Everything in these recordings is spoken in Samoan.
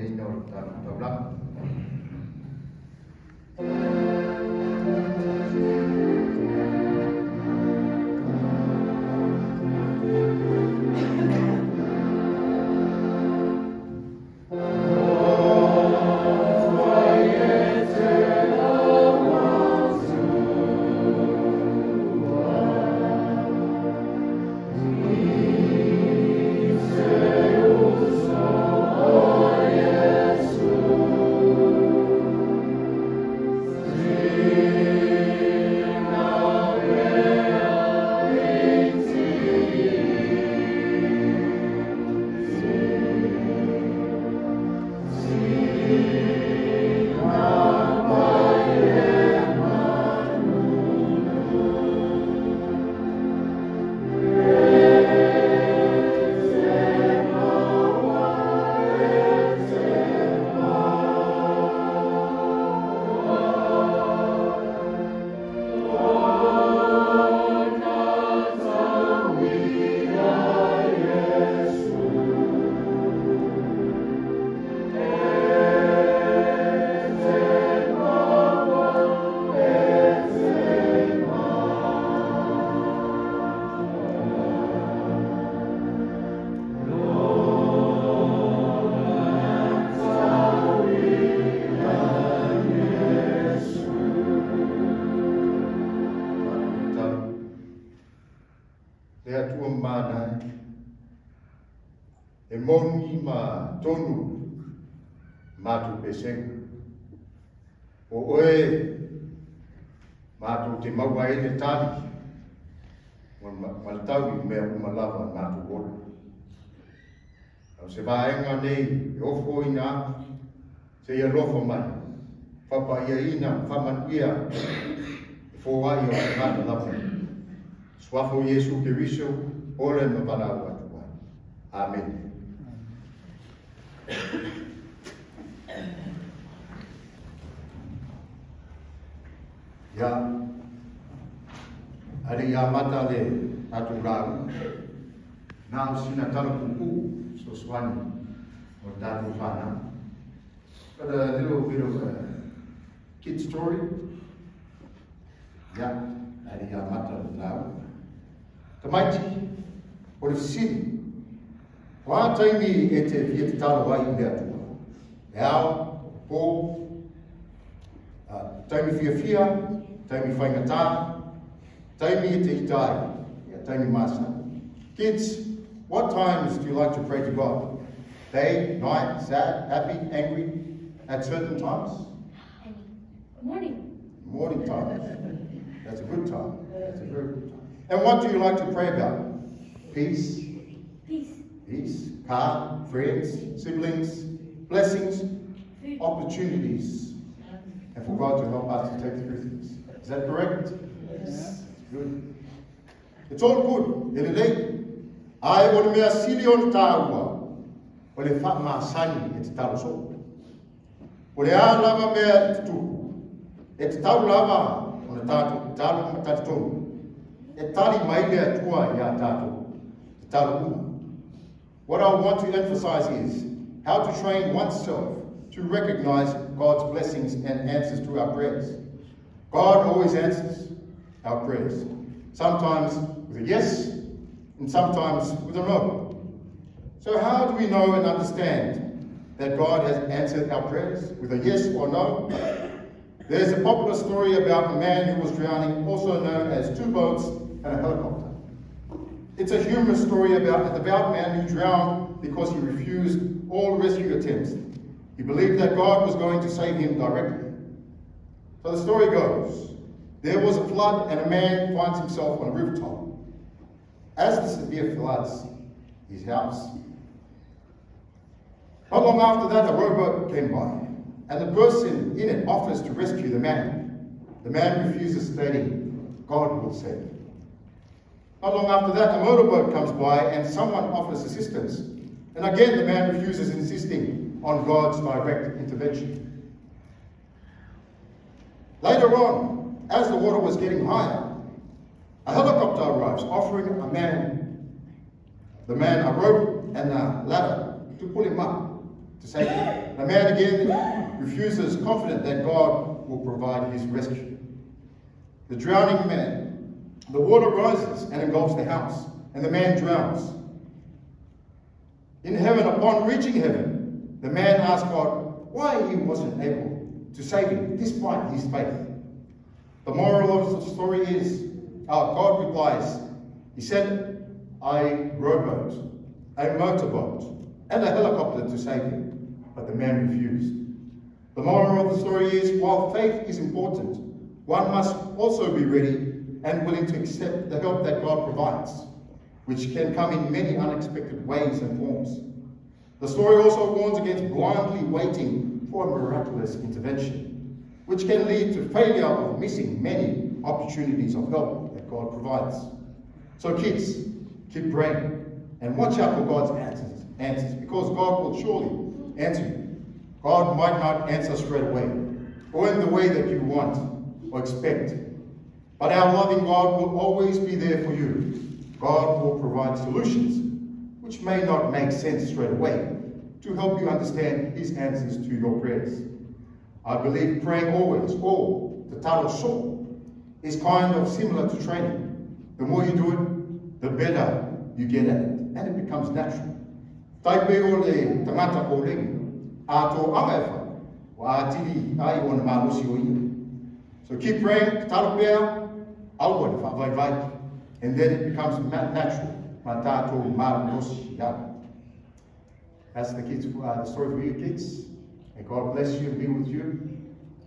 tautaina o le tatou taulaga. Le Atua mana e moni ma tonu mātou pesenga. O oe mātou te maua ai le tali ma le tau i mea uma lava mātou ola. Au se vaenga nei e ofo ina atu, se ia alofa mai, faapaiaina ma faamanuia e foai o tagata lava. Suafa o Iesu Keriso, ola e ma valaau atu ai. Amene. Ia, a le i amata le tatou lauga, na o sina tala puupuu fesoasoani o le tatou fanau. Got a little bit of a kid story. Ia, a le i amata le lauga. Tamaiti, o le fesili, o a taimi e te fia tatalo ai i le Atua? E ao, po, taimi fiafia, taimi faigata, taimi e te ita ai, ia taimi masani. Kids, what times do you like to pray to God? Day, night, sad, happy, angry, at certain times? Morning. Morning time. That's a good time. That's a very good time. And what do you like to pray about? Peace. Peace. Peace, car, friends, siblings, blessings, Food. opportunities, and for God to help us to take through things. Is that correct? Yes. Good. It's all good. E lelei. Ae o le mea sili ona tāua, o le faamasani e tatalo soo. O le a lava mea e tutupu, e tatau lava ona tatou tatalo ma talitonu. E tali mai le Atua iā tatou tatalo uma. What I want to emphasize is how to train oneself to recognize God's blessings and answers to our prayers. God always answers our prayers, sometimes with a yes and sometimes with a no. So how do we know and understand that God has answered our prayers with a yes or no? There's a popular story about a man who was drowning, also known as two boats and a helicopter. It's a humorous story about a devout man who drowned because he refused all rescue attempts. He believed that God was going to save him directly. So the story goes, there was a flood and a man finds himself on a rooftop. As the severe floods his house. Not long after that, a rowboat came by, and the person in it offers to rescue the man. The man refuses, stating, God will save. Not long after that, a motorboat comes by and someone offers assistance. And again, the man refuses, insisting on God's direct intervention. Later on, as the water was getting higher, a helicopter arrives, offering the man a rope and a ladder to pull him up. To save him. The man again refuses, confident that God will provide his rescue. The drowning man, the water rises and engulfs the house, and the man drowns. In heaven, upon reaching heaven, the man asked God why he wasn't able to save him despite his faith. The moral of the story is, God replies, he sent a rowboat, a motorboat, and a helicopter to save him, but the man refused. The moral of the story is, while faith is important, one must also be ready and willing to accept the help that God provides, which can come in many unexpected ways and forms. The story also warns against blindly waiting for a miraculous intervention, which can lead to failure of missing many opportunities of help that God provides. So kids, keep praying and watch out for God's answers, because God will surely answer you. God might not answer straight away or in the way that you want or expect, but our loving God will always be there for you. God will provide solutions which may not make sense straight away to help you understand his answers to your prayers. I believe praying always, or tatalo so, is kind of similar to training. The more you do it, the better you get at it, and it becomes natural. Tai pe o le tangata o lengi, a tō anga e whai, wa a tiri ai o na malosi o ia. So keep praying, tatalo pea, aua le whaavaivai, and then it becomes natural. Ma tātou malosi ia. That's the kids, the story for you kids. May God bless you and be with you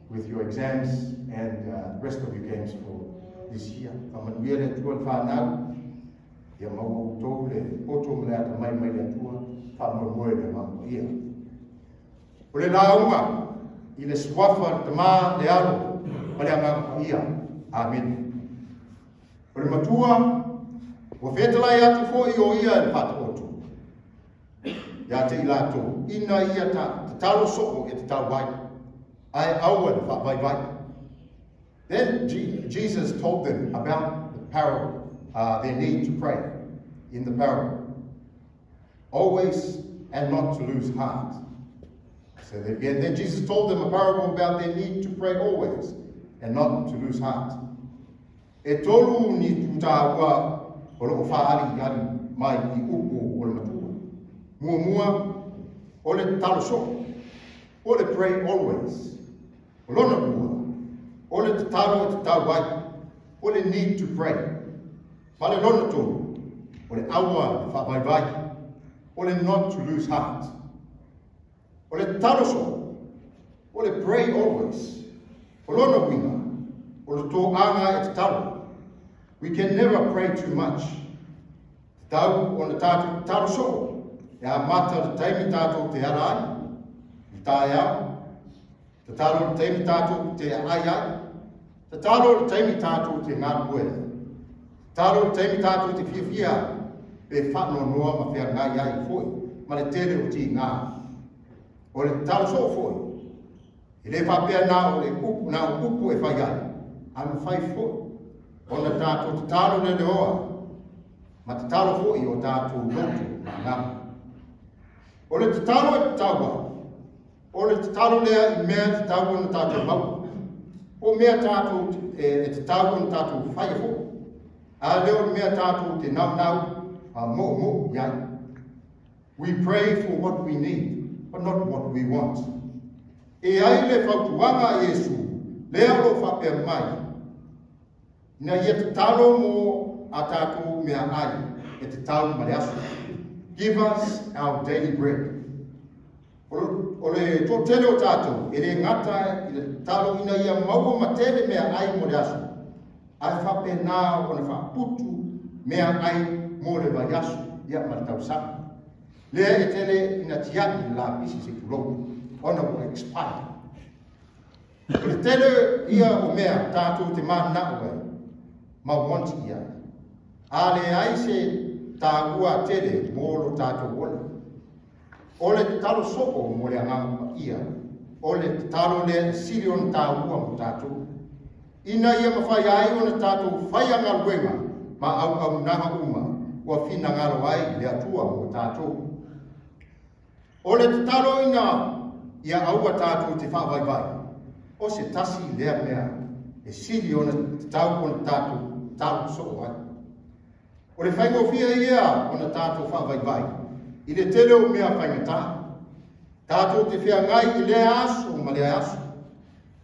with your exams and the rest of your games for this year. Whamanuia le Atua le whānau, ia maua outou le poto ma le ata mai mai le Atua, whaamoemoe le agaga paia. O le lauga i le suafa le Tamā le Alo ma le Agaga Paia. Amen. O le matua, ua fetalai atu fo'i o ia i le faataoto ia te i latou, ina ia tatalo soo e tatalo ai, ae aua le faavaivai. Then Jesus told them about the parable, their need to pray in the parable. Always and not to lose heart. So again, then Jesus told them a parable about their need to pray always and not to lose heart. E tolu ni tūtāua o loo whaali ali mai i upu o le matua. Muamua, o le tatalo soo, o le pray always. O lona lua, o le tatalo e tatau ai, o le need to pray. Ma le lona tolu, o le aua le faavaivai, o le not to lose heart. O le tatalo soo, o le pray always. O lona uiga, o le tōaga e tatalo. We can never pray too much. Tatau ona tātou tatalo soo, e amata le taimi tātou te ara ai, i taeao, tatalo le taimi tātou te ai ai, tatalo le taimi tātou te galulue ai, tatalo le taimi tātou te fiafia ai, pe faanoanoa ma feagai ai fo'i, ma le tele o tigā. O le tatalo soo fo'i, e le faapea na o le upu, na o upu e fai ai, ae mafai fo'i ona tātou tatalo le leoa, ma tatalo fo'i o tātou loto ma agaga. O le tatalo e tatau ai, o le tatalo lea i mea tatau ona tātou maua, o mea tātou e tatau ona tātou whaia fo'i, a lea o le mea tātou te naunau a mo'omo'o i ai. We pray for what we need, but not what we want. E ai le fautuaga a Iesu, lea o loo faapea mai, ina ia tatalo mo a tātou mea ai e tatau ma le aso. Give us our daily bread. O le toatele o tātou, e le gata i le tatalo ina ia maua ma tele mea ai mo le aso, ae faapena ona faaputu mea ai mo le vaiaso ia ma le tausaga. Lea e tele ina tia'i le lapisi se i tulou, ona ua expire. O le tele ia o mea tātou te mananao ai, ma want i ai. A leai se tāua tele mo lo tātou ola. O le tatalo soo mo le Agaga Paia, o le tatalo lea e sili ona tāua mo tātou. Ina ia mafai ai ona tātou whaia galuega ma auaunaga uma ua finagalo ai le Atua mo tātou. O le tatalo ina ia aua tatou te faavaivai, o se tasi lea mea e sili ona tatau ona tatou tatalo soo ai. O le faigofie ia ona tatou faavaivai i le tele o mea faigata. Tatou te feagai i lea aso ma lea aso.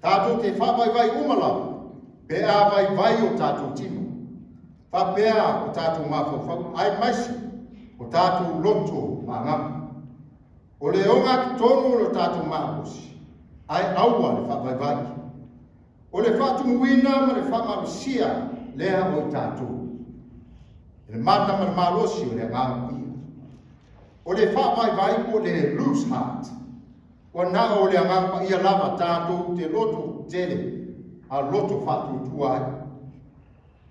Tatou te faavaivai uma lava, pe a vaivai o tatou tino, faapea o tatou mafaufau, aemaise o tatou loto ma agaga. O le ogatotonu o le tatou malosi, ae aua le faavaivai. O le faatumuina ma le faamalosia lea o i tatou. E le mana ma le malosi o le Agaga Paia. O le faavaivai po o le lose heart, ua na o le Agaga Paia lava tatou te loto tele a loto faatuatua ai.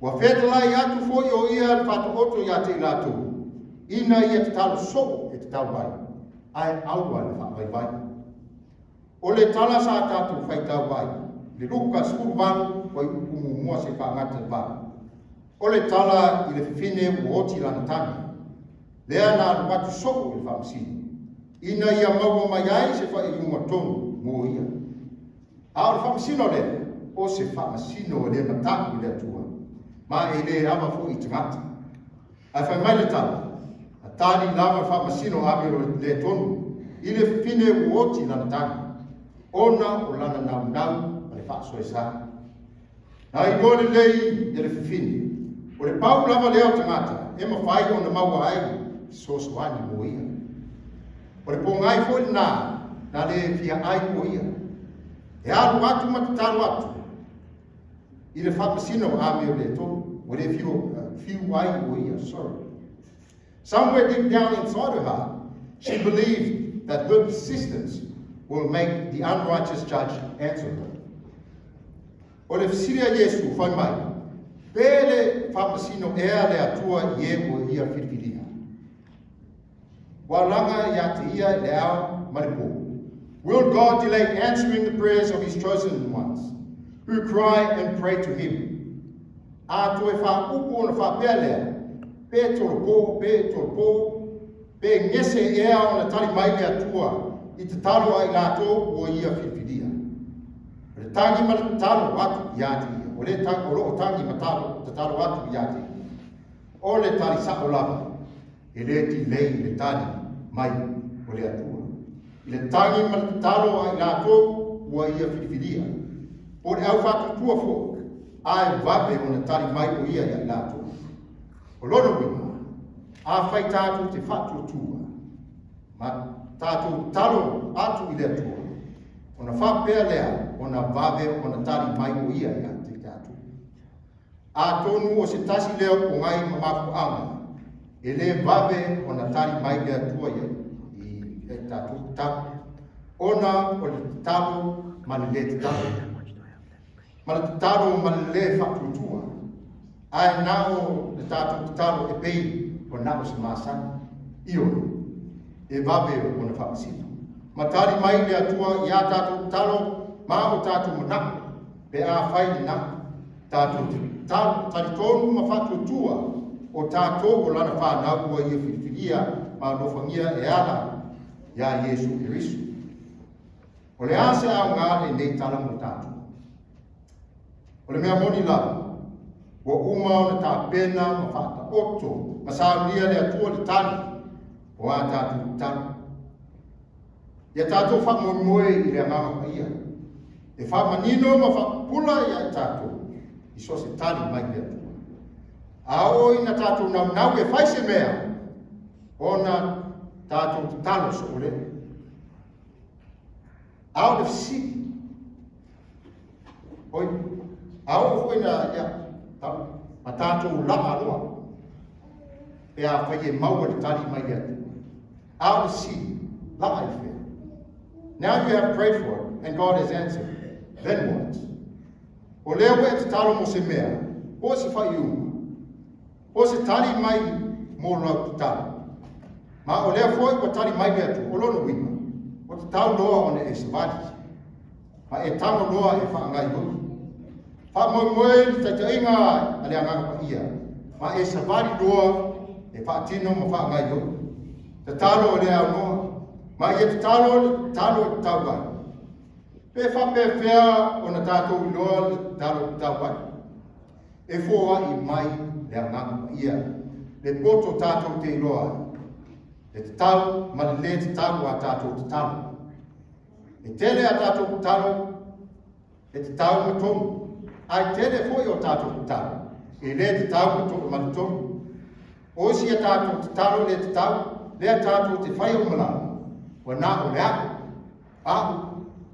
Ua fetalai atu foi o ia le faataoto ia te i latou, ina ia tatalo soo e tatau ai, ae aua le faavaivai. O le tala sa tatou faitau ai, le Luka 18, fuaiupu 1 seia faagata i le 8. O le tala i le fafine ua oti lana tagi, lea na alu atu soo i le faamasino, ina ia maua mai ai se faaiuga tonu mo ia. A o le faamasino lea, o se faamasino e le mata'i i le Atua, ma e le ava foi i tagata. Ae fai mai le tala, na tali lava le faamasino amio le tonu i le fafine ua oti lana tagi, ona o lana naunau ma le faasoesa. Na iloa lelei e le fafine, o le pau lava lea o tagata e mafai ona maua ai fesoasoani mo ia. O le pogai foi lena na le fia ai o ia. E alu atu ma tatalo atu i le faamasino amio le tonu, ua le fiu ai o ia, sorry. Somewhere deep down inside her heart, she believed that her persistence will make the unrighteous judge answer her. O le fesili a Iesu fai mai, pe le faamasino ea le Atua i e ua ia filifilia? Ua laga ia te ia i le ao ma le pō. Will God delay answering the prayers of his chosen ones, who cry and pray to him? A toe faaupu ona faapea lea, pe tolopo, pe tolopo, pe gese ea ona tali mai le Atua i tatalo a i latou ua ia filifilia. O le tagi ma le tatalo atu ia te ia. O le tagi, o loo tagi ma talo, tatalo atu ia te ia. O le tali sao lava, e le tilei le tali mai o le Atua. I le tagi ma le tatalo a i latou ua ia filifilia. Po o le au faatuatua foi, ae vave ona tali mai o ia ia i latou. O lona uiga, afai tatou te faatuatua, ma tatou tatalo atu i le Atua, ona faapea lea ona vave ona tali mai o ia ia te tatou. Atonu o se tasi lea o pogai ma mafuaaga, e le vave ona tali mai le Atua ia i tatou tatalo. Ona o le tatalo ma le le tatalo. Ma le tatalo ma le le faatuatua. Ae na o le tatou tatalo e pei o na o se masani. Ioe, e vave ona faamasino. Ma tali mai le Atua ia tatou tatalo ma o tatou manao, pe afai lena. Tatou te talitonu ma faatuatua o tatou o lana fanau ua ia filifilia ma alofagia e ala ia Iesu Keriso. O le a se aoga lenei tala mo tatou? O le mea moni lava, ua uma ona tapena ma faataoto ma saunia le Atua le tali o a tatou tatalo. Ia tatou faamoemoe i le Agaga Paia, e faamanino ma faapupula ia i tatou i so o se tali mai le Atua. A oo ina tatou naunau e fai se mea, ona tatou tatalo soo lea. A o le fesili, oi, a oo foi na ia, ma tatou laa loa, pe afai e maua le tali mai le Atua. A o le fesili, laa i fea? Now you have prayed for it, and God has answered. Then what? O lea ua e tatalo mo se mea, po o se faaiuga, po o se tali mai mo lau tatalo. Ma o lea foi ua tali mai le Atua, o lona uiga, ua tatau loa ona e savali, ma e tago loa e faagaoioi. Faamoemoe le taitaiga a le Agaga Paia, ma e savali loa e faatino ma faagaoioi. Tatalo o le aunoa, Ma ia tatalo le tatalo e tatau ai. Pe faapefea ona tatou iloa le tatalo e tatau ai. E foai mai le Agaga Paia, le poto tatou te iloa ai, le tatau ma le lē tatau a tatou tatalo. E tele a tatou tatalo e tatau ma tonu, ae tele foi o tatou tatalo e lē tatau ma le tonu. O isi a tatou tatalo lē tatau, lea tatou te faia uma lava, ua na o le a'u, a'u,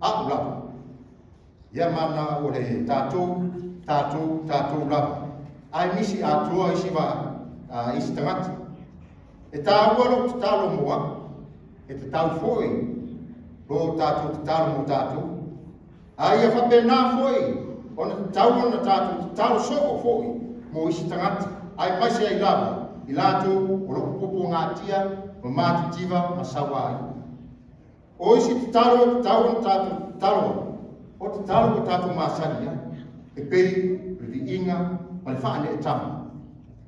a'u lava. Ia mana o le tatou, tatou, tatou lava. Ae nisi atoa isi va isi tagata. E tāua lou tatalo mo a'u, e tatau foi lo tatou tatalo mo tatou. A ia faapena foi ona tatau ona tatou tatalo soo foi mo isi tagata. Aemaise ai lava i latou o loo puapuagatia ma matitiva ma sauaina. O isi tatalo e tatau ona tatou tatalo ai, o tatalo ua tatou masani ai, e pei o le viiga ma le faaneetama.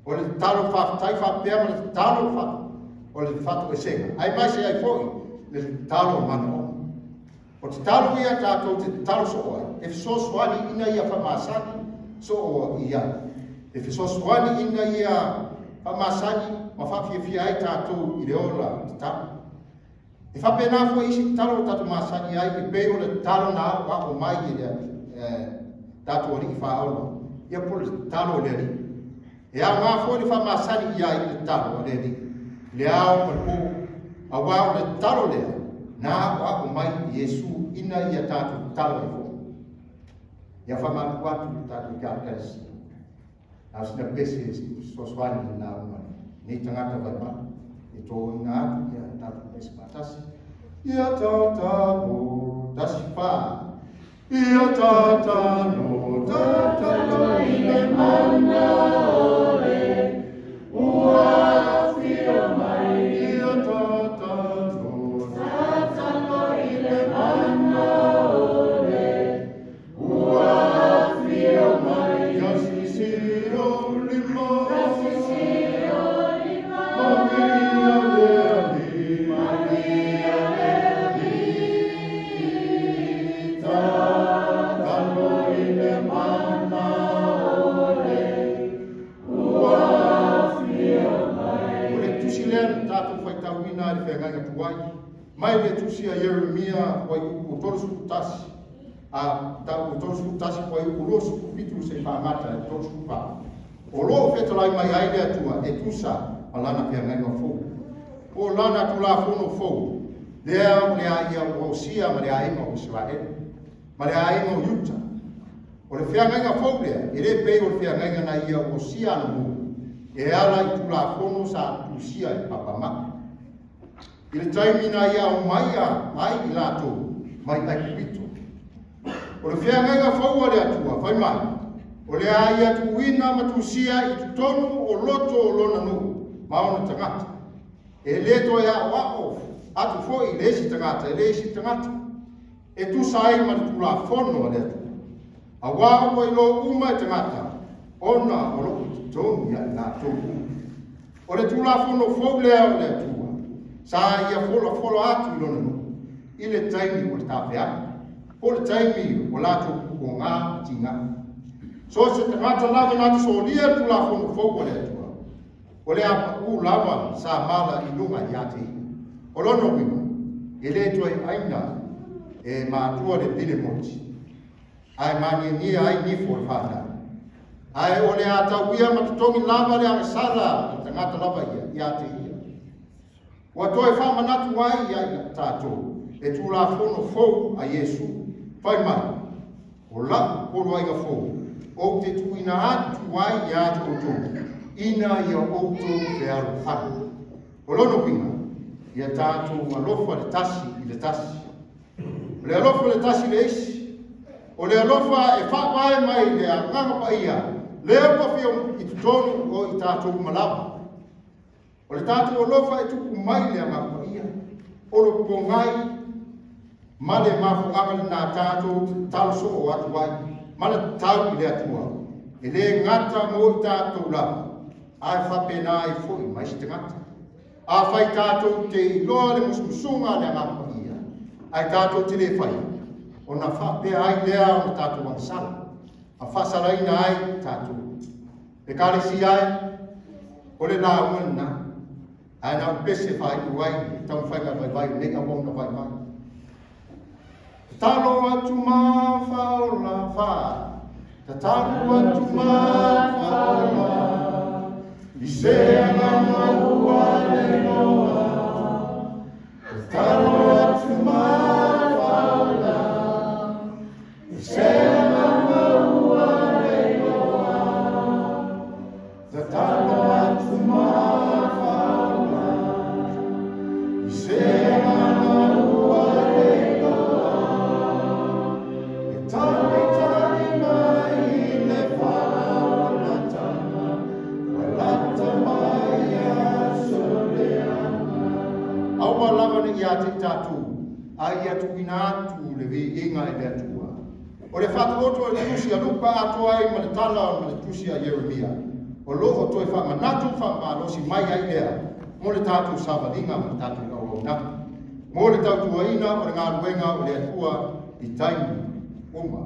O le tatalo faafetai faapea ma le tatalo o le faatoesega. Aemaise ai foi le tatalo o manaoga. O tatalo ia tatou te tatalo soo ai, e fesoasoani ina ia faamasani soo i ai. E fesoasoani ina ia faamasani ma faafiafia ai tatou i le ola tatalo. E faapena foi isi tatalo o tatou masani ai, e pei o le tatalo na aoao mai e le tatou alii faaola. Ia po o le tatalo o le Alii. E aoga foi le faamasani i ai le tatalo a le Alii, le ao ma le po, auā o le tatalo lea na aoao mai i Iesu ina ia tatou tatalo ai foi. Ia faamatu atu le tatou ekalesia. Na o sina pese fesoasoani i lauga nei tagata vaivai. E toina atu ia tatou pese faatasi. Ia tatalo, tasi fa. Ia tatalo, tatalo i le mana ole, ua afio mai. Ia tatalo, tatalo i le mana ole, ua afio mai. Ia sisio lima, sisio lima, Maria le Alii, Maria le Alii, tatalo i le mana ole, ua afio mai. O le tusi lea na tatou faitauina i le feagaiga tuai, mai le tusi a Ieremia fuaiupu 31, a tau 31 fuaiupu 27 seia faagata i 34. O loo fetalai mai ai le Atua e tusa ma lana feagaiga fou. Po o lana tulafono fou, lea o le a ia osia ma le aiga o Iseraele, ma le aiga o Iuta. O le feagaiga fou lea, e le pei o le feagaiga na ia osia anamua, e ala i tulafono sa tusia i papamai. I le taimi na ia aumaia ai i latou mai Aikupito. O le feagaiga fou a le Atua, fai mai, o le a ia tuuina ma tusia i totonu o loto o lona nuu ma ona tagata. E lē toe aoao atu foi i le isi tagata, e le isi tagata. E tusa ai ma le tulafono a le Atua. Auā ua iloa uma e tagata, ona o loo i totonu ia i latou uma. O le tulafono fou lea o le Atua, sa ia folafola atu i lona nuu, i le taimi o le tafeaga, po o le taimi o latou pupuogā ma tigā. So se tagata lava na te solia le tulafono fou a le Atua, o le a paʻū lava sa mala i luga ia te ia. O lona uiga, e lē toe aina e matua le pile moti, ae maniania ai nifo o le fanau. Ae o le a tauia ma totogi lava le agasala le tagata lava ia ia te ia. Ua toe faamanatu ai ia i tatou le tulafono fou a Iesu. Fai mai, o lau poloaiga fou, ou te tuuina atu ai ia te outou, ina ia outou fealofani. O lona uiga, ia tatou alofa le tasi i le tasi. O le alofa le tasi i le isi, o le alofa e faavae mai le Agaga Paia, lea ua afio i totonu o i tatou uma lava. O le tatou alofa e tupu mai le Agaga Paia, o le pogai ma le mafuaaga lenā tatou tatalo soo atu ai, ma le tatau i le Atua. E lē gata mo i tatou lava, ae faapena ai foi ma isi tagata. Afai tatou te iloa le musumusuga a le Agaga Paia, ae tatou te le faia, ona faapea ai lea ona tatou agasala, ma faasalaina ai tatou. Ekalesia e, o le lauga lena, ae na o le pese e faaiu ai le taumafaiga vaivai o nei auauna vaivai. Tatalo atu ma faaola fa, tatalo atu ma faaola, i se agaga ua le iloa. Tatalo atu ma faaola, i se agaga ua le iloa. Tatalo atu ma faaola, i se agaga ua le iloa. E talitali mai le faaolataga, ua lata mai aso leaga. Aua lava ne i ia te i tatou, a ia tuuina atu le viiga i le Atua. O le faataoto o le tusi a Luka atoa ai ma le tala ma le tusi a Ieremia, o lo o toe faamanatu faamalosi mai ai lea mo le tatou savaliga ma le tatou auaunaga, mo le tautuaina o le galuega o le Atua i taimi uma.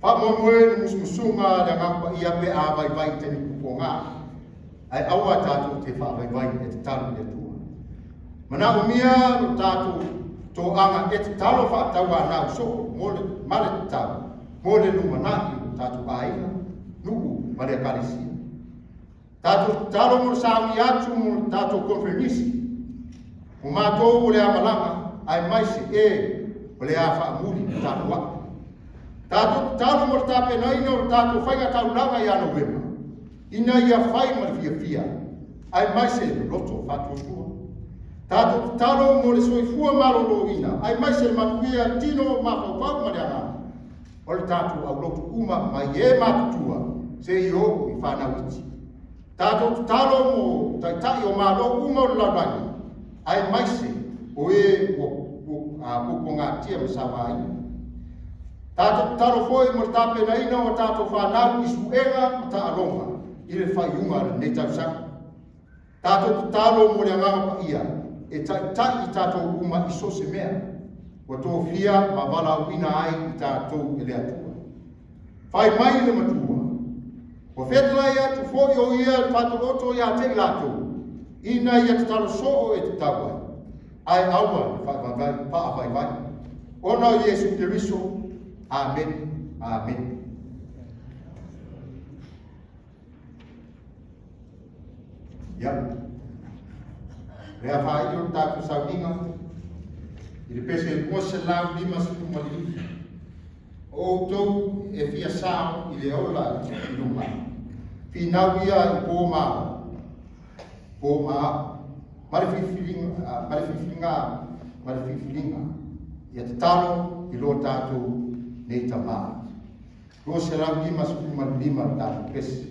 Faamoemoe le musumusuga a le Agaga Paia pe a vaivai i taimi pupuogā, ae aua tatou te faavaivai e tatalo i le Atua. Manaomia lo tatou toaga e tatalo faatauanau soo mo le ma le tatalo mo le lumanai o tatou aiga, nuu ma le ekalesia. Tatou tatalo mo le sauni atu mo le tatou konferenisi, mo matou o le a malaga, aemaise e o le a faamuli ma tapuai. Tatou tatalo mo le tapenaina o le tatou faigataulaga ia Novema, ina ia fai ma le fiafia, aemaise le loto faatuatua. Tatou tatalo mo le soifua maloloina, aemaise le manuia tino mafaufau ma le agaga, o le tatou aulotu uma mai e matutua seia oo i fanau iti. Tatou tatalo mo taitai o Malo uma o le lalolagi, aemaise o e ua puapuagatia ma sauaina. Tatou tatalo foi mo le tapenaina o tatou fanau i suega ma taaloga i le faaiuga o lenei tausaga. Tatou tatalo mo le Agaga Paia e taitai i tatou uma i so o se mea ua tofia ma valaauina ai i tatou e le Atua. Fai mai le matua, ua fetalai atu foi o ia le faataoto ia te i latou, ina ia tatalo soo e tatau ai, ae aua le faavaivai. Ona o Iesu Keriso. Amene. Amene. Ia. Lea faaii o le tatou sauniga i le pese 255. O outou e fia sao i le ola i luma. Finau ia i po ma po ma ma le filifiliga ma le filifiliga ma le filifiliga ia tatalo i lo tatou nei tamā. 255 le tatou pese.